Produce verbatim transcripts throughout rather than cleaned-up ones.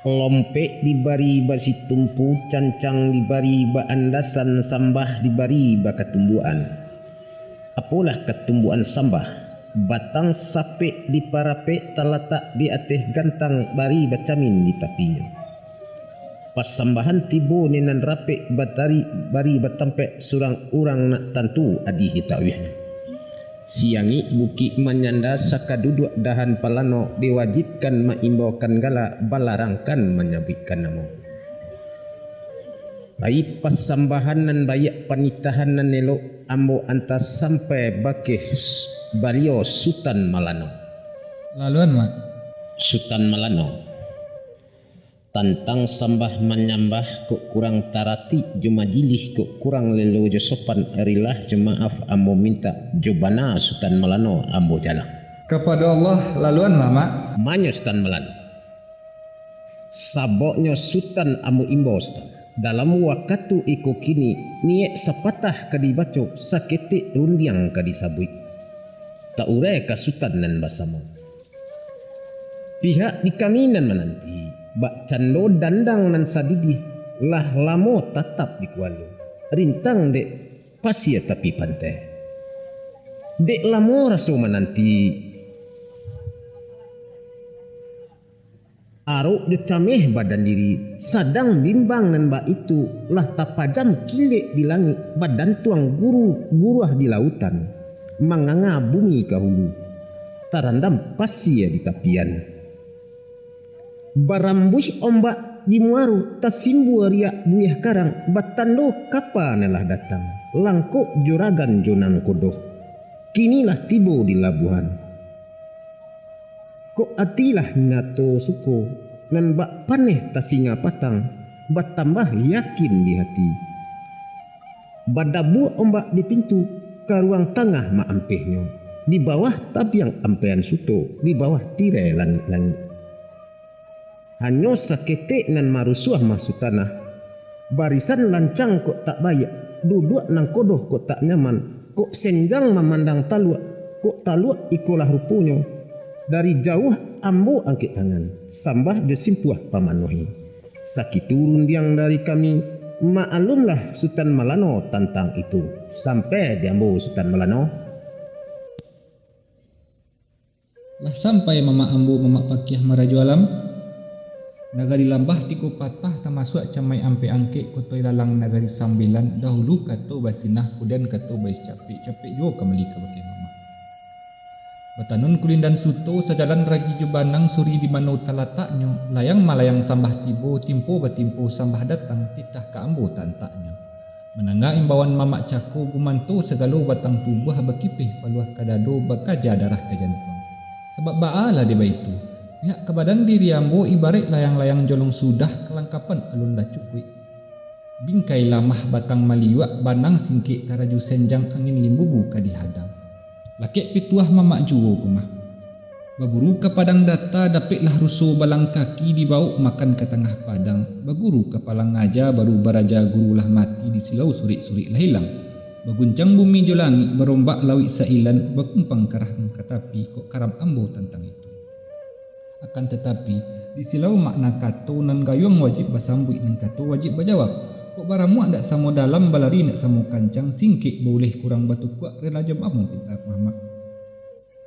Lompek dibari basitumpu, cancang dibari baandasan, sambah dibari bakatumbuan. Apolah katumbuan sambah? Batang sapek diparapek, talatak di ateh gantang, bari bacamin di tapinyo. Pasambahan tibo nan rapek, batari bari batampek, surang urang nak tantu adih ditawiahnyo. Siangik bukik manyanda, sakaduduak dahan palano, diwajibkan maimbaukan gala, balarangkan manyabuikkan namo. Pai pasambahan nan baiak, panitahan nan elok, ambo anta sampai bakeh Baliau Sutan Malano. Laluan, Mak. Sutan Malano. Tantang sambah manyambah, kok kurang taratik jo majilih, kok kurang lelo jo sopan, rilah jo maaf ambo mintak, jo bana Sutan Malano ambo jalang. Kapado Allah, laluanlah, Mak. Manyo Sutan Malano. Saboknyo Sutan ambo imbau, Sutan. Dalam wakatu iko kini, niaik sapatah ka dibaco, saketek rundiang ka disabuik. Taurai ka Sutan nan basamo. Pihak di kami nan mananti, bak cando dandang nan sadidih, lah lamo tatap di kualo, rintang dek pasia tapi pantai. Dek lamo raso mananti, arok jo cameh badan diri, sadang bimbang nan baitu, lah tapajam kilek di langik, badantuang guru-guruah di lautan, manganga bumi ka hulu, tarandam pasia di tapian. Barambuih ombak di muaro, tasimbua riak buiah karang, batando kapa nan lah datang, langkok juragan jo nangkodoh, kini lah tibo di labuahan. Kok ati lah nyato suko, nan bak paneh tasinga patang, batambah yakin di hati. Badabua ombak di pintu, ka ruang tangah maampehnyo, di bawah tabiang ampean suto, di bawah tirai langik-langik. Hanyo saketek nan marusuah mah Sutanah, barisan lancang kok tak baiak, duduak nangkodoh kok tak nyaman, kok senjang mamandang taluak, kok taluak ikolah ruponyo, dari jauah ambo angkek tangan, sambah jo simpuah pamanuahi. Sakitu rundiang dari kami, maklumlah Sutan Malano tantang itu. Sampai di ambo Sutan Malano. Lah sampai mamak ambo, Mamak Pakiah Marajo Alam? Nagari Lambah Tigo Patah, tamasuak Camai Ampek Angkek, Koto Ilalang, Nagari Sambilan, dahulu kato basinah, kudian kato bais capek, capek juo kambali kabake mamak. Batanun kulindan suto, sajalan ragi jo banang, suri di mano talataknyo, layang malayang sambah tibo, timpo batimpo sambah datang, titah ka ambo tantaknyo. Mandanga imbauan mamak cako, gumanto sagalo batang tubuah, bakipeh paluah ka dado, bakaja darah ka jantuang. Sabab baa lah dek baitu? Pihak ka badan diri ambo ibaraik layang-layang jolong sudah, kalangkapan alun lah cukuik. Bingkai lamah batang maliuak, banang singkek taraju senjang, angin limbubu ka dihadang. Lakek pituah mamak juo ko mah. Baburu ka padang data, dapeklah ruso balang kaki, dibawok makan ka tangah padang. Baguru ka palang aja, baru baraja guru lah mati, di silau surik-surik lah ilang. Baguncang bumi jo langik, barombak lauik sailan, bakumpang karah nan ka tapi, kok karam ambo tantang itu. Akan tatapi, di silau makna kato, nan gayuang wajib basambuik, nan kato wajib bajawab. Kok baramuak ndak samo dalam, balari ndak samo kancang, singkek bauleh kurang batukuak, rila jo ambo pintak mamak.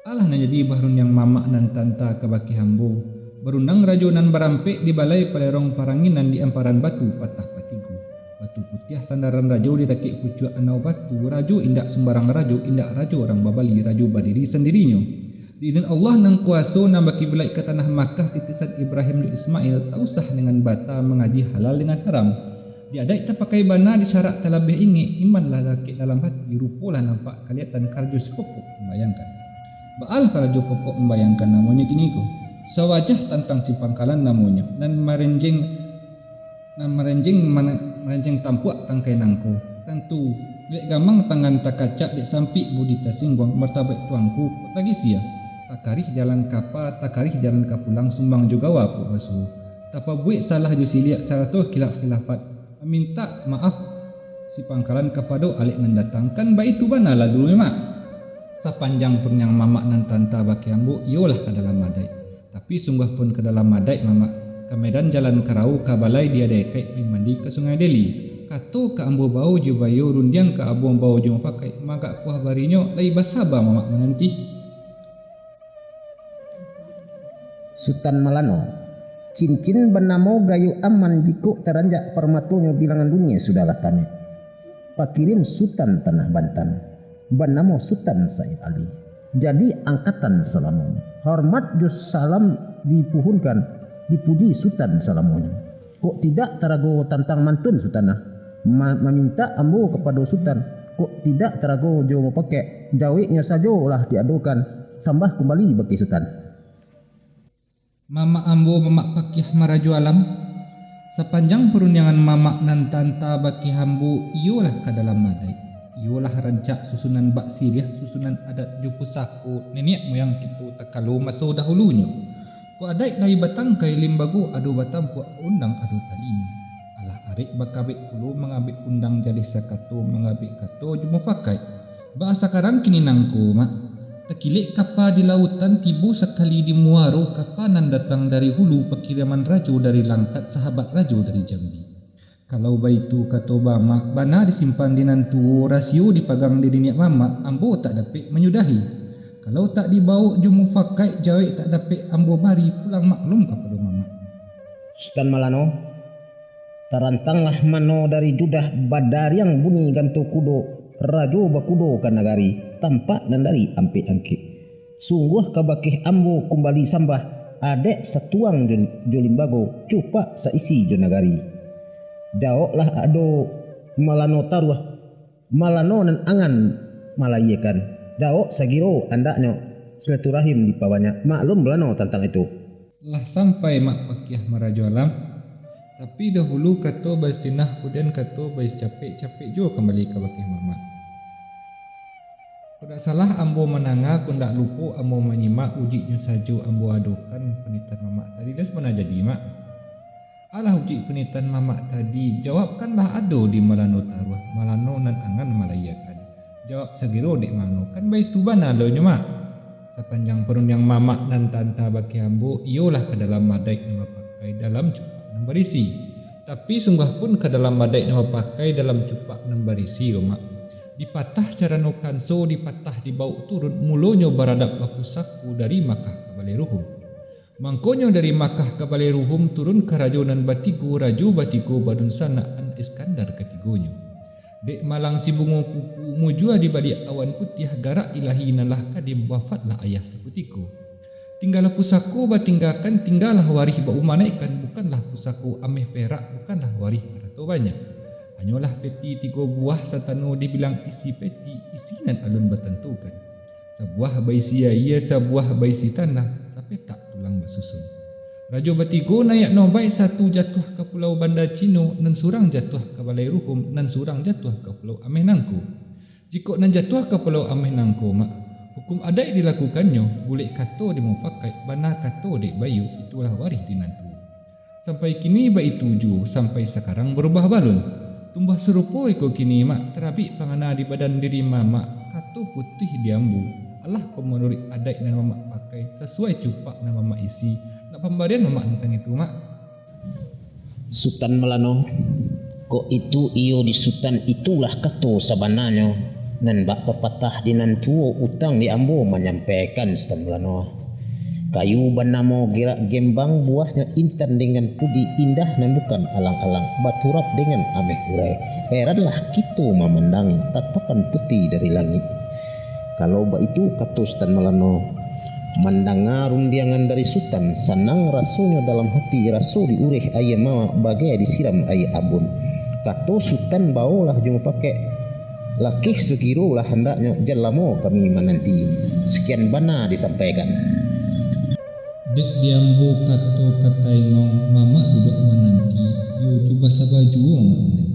Alah nan jadi barundiang mamak nan tanta kabake ambo. Barundiang rajo nan barampek di balai palerong paranginan di amparan batu patah patigo. Batu putiah sandaran rajo di dakek pucuak anau batu, rajo indak sumbarang rajo, indak rajo urang babali, rajo badiri sandirinyo. Di izin Allah nan kuaso nan bakiblaik ka tanah Makkah titisan Ibrahim jo Ismail, tausah dengan bata mangaji halal dengan haram. Di adaik tapakai bana, di syarak talabiah ingek, iman lah lakek dalam hati, rupo lah nampak kaliatan, karajo sipokok mambayangkan. Baalah karajo pokok mambayangkan namonyo kini ko. Sawajah tantang sipangkalan namonyo, nan marenjeng, nan marenjeng mana-, marenjeng tampuak tangkai nangko. Tantu, dek gamang tangan takacak, dek sampik budi tasingguang, martabaik tuangku kok tagisia. Takarih jalan kapa, takarih jalan ka pulang, sumbang jo gawa kok basuo. Tapabuek salah jo siliak, sarato khilaf-khilafat, mamintak maaf sipangkalan kapado alek nan datang. Kan baitu bana lah dulu, Mak. Sapanjang pun nan mamak nan tanta bake ambo, iyolah ka dalam adaik. Tapi sungguah pun ka dalam adaik, Mamak. Ka Medan jalan Karau, ka balai di Adaikaik, pai mandi ka Sungai Deli. Kato ka ambo bao jo bayo, rundiang ka ambo bao jo mufakaik, magak kuah barinyo, lai basaba mamak mananti. Sutan Malano. Cincin banamo Gayo Aman, jikok taranjak parmatonyo, bilangan dunia sudahlah tamek. Pakirin Sutan Tanah Bantan, banamo Sutan Said Ali, jadi angkatan salamonyo. Hormat jo salam dipuhunkan, dipuji Sutan salamonyo. Kok tidak tarago tantang mantun Sutan nah, ma-, mamintak ambo kapado Sutan, kok tidak tarago jo mupakaik, jaweknyo sajolah diadokan, sambah kumbali bakeh Sutan. Mamak ambo, Mamak Pakiah Marajo Alam, sapanjang parundiangan mamak nan taanta bakeh ambo, iyolah ka dalam adaik, iyolah rancak susunan bak siriah, susunan adat jo pusako niniak muyang kito takalo maso dahulunyo. Kok adaik lai batangkai, limbago ado batampuak, undang ado talinyo. Alah arek bakabek pulo, mangabek undang jaleh sakato, mangabek kato jo mufakaik. Baa sakarang kini nangko, Mak? Takilek kapa di lautan, tibo sakali di muaro, kapa nan datang dari hulu, pakiriman rajo dari Langkat, sahabat rajo dari Jambi. Kalau baitu kato Bamak, bana disimpan di nan tuo, rasio dipagang di niniak mamak, ambo tak dapek manyudahi. Kalau tak dibawok jo mufakaik, jawek tak dapek ambo bari, pulang maklum kapado mamak. Sutan Malano, tarantanglah mano dari Judah, badariang bunyi ganto kudo, rajo bakudo ka nagari, tampak nan dari ampek angkek. Sungguah ka bakeh ambo kumbali sambah, adaik satuang jo, jo limbago, cupak saisi jo nagari. Jawoklah ado Malano taruah, Malano nan angan malayiakan. Jawok sagiro andaknyo silaturahim dipabanyak, maklum Malano tantang itu. Lah sampai Mak Pakiah Marajo Alam, tapi dahulu kato baisi tinah, kudian kato baisi capek, capek juo kambali ka bakeh mamak. Kok dak salah ambo mandanga, kok dak lupo ambo manyimak, ujuiknyo sajo ambo adokan panitahan mamak tadi, dah sabana jadi, Mak. Alah ujuik panitahan mamak tadi, jawab kan lah ado di Malano taruah, Malano nan angan malayiakan. Jawab sagiro dek Malano, kan baitu bana lo nyo, Mak. Sapanjang parundiang mamak nan taanta bakeh ambo, iyolah ka dalam adaik nan bapakai, dalam cupak nan barisi. Tapi sungguah pun ka dalam adaik nan bapakai, dalam cupak nan barisi ko, Mak. Dipatah carano kanso, dipatah dibawok turun, mulonyo baradap bapusako dari Makah ka Balai Ruhum. Mangkonyo dari Makah ka Balai Ruhum turun ka rajo nan batigo, rajo batigo badunsanak, An Iskandar katigonyo. Dek malang si bungo kuku, mujua di baliak awan putiah, garak ilahi nan lah kadim, wafatlah ayah sakutiko. Tinggalah pusako batinggakan, tinggalah warih baumanaikkan, bukanlah pusako ameh perak, bukanlah warih arato banyak. Hanyolah peti tigo buah, satano dibilang isi peti, isi nan alun batantukan. Sabuah baisi aia, sabuah baisi tanah, sapetak tulang basusun. Rajo batigo naiak nobaik, satu jatuah ka Pulau Banda Cino, nan surang jatuah ka Balai Ruhum, nan surang jatuah ka Pulau Ameh nangko. Jikok nan jatuah ka Pulau Ameh nangko, Mak, hukum adaik dilakukannyo, bulek kato di mufakaik, bana kato dek bayo, itulah warih di nan tuo. Sampai kini baitu juo, sampai sakarang barubah balun. Tumbuah sarupo iko kini, Mak, tarabik pangana di badan diri mamak, kato putuih di ambo. Alah ko manuruik adaik nan mamak pakai, sasuai cupak nan mamak isi, nak pambarian mamak tantang itu, Mak. Sutan Malano, kok itu iyo di Sutan, itulah kato sabananyo, nan bak papatah di nan tuo, utang di ambo manyampaikan, Sutan Malano. Kayu banamo gerak gembang, buahnyo intan dengan pudi, indah nan bukan alang-alang, baturap dengan ameh urai. Heranlah kito mamandangi tatapan puti dari langik. Kalau baitu kato Sutan Malano, mandanga rundiangan dari Sutan, sanang rasonyo dalam hati, raso diureh aia mamak, bagai disiram aia abun. Kato Sutan, bawolah jo mupakaik, Lakeh sagiro lah handaknyo, jan lamo kami mananti. Sekian bana disampaikan. Dek di ambo kato ka taingong, mamak duduak mananti, iyo tu basaba juo mamak mananti.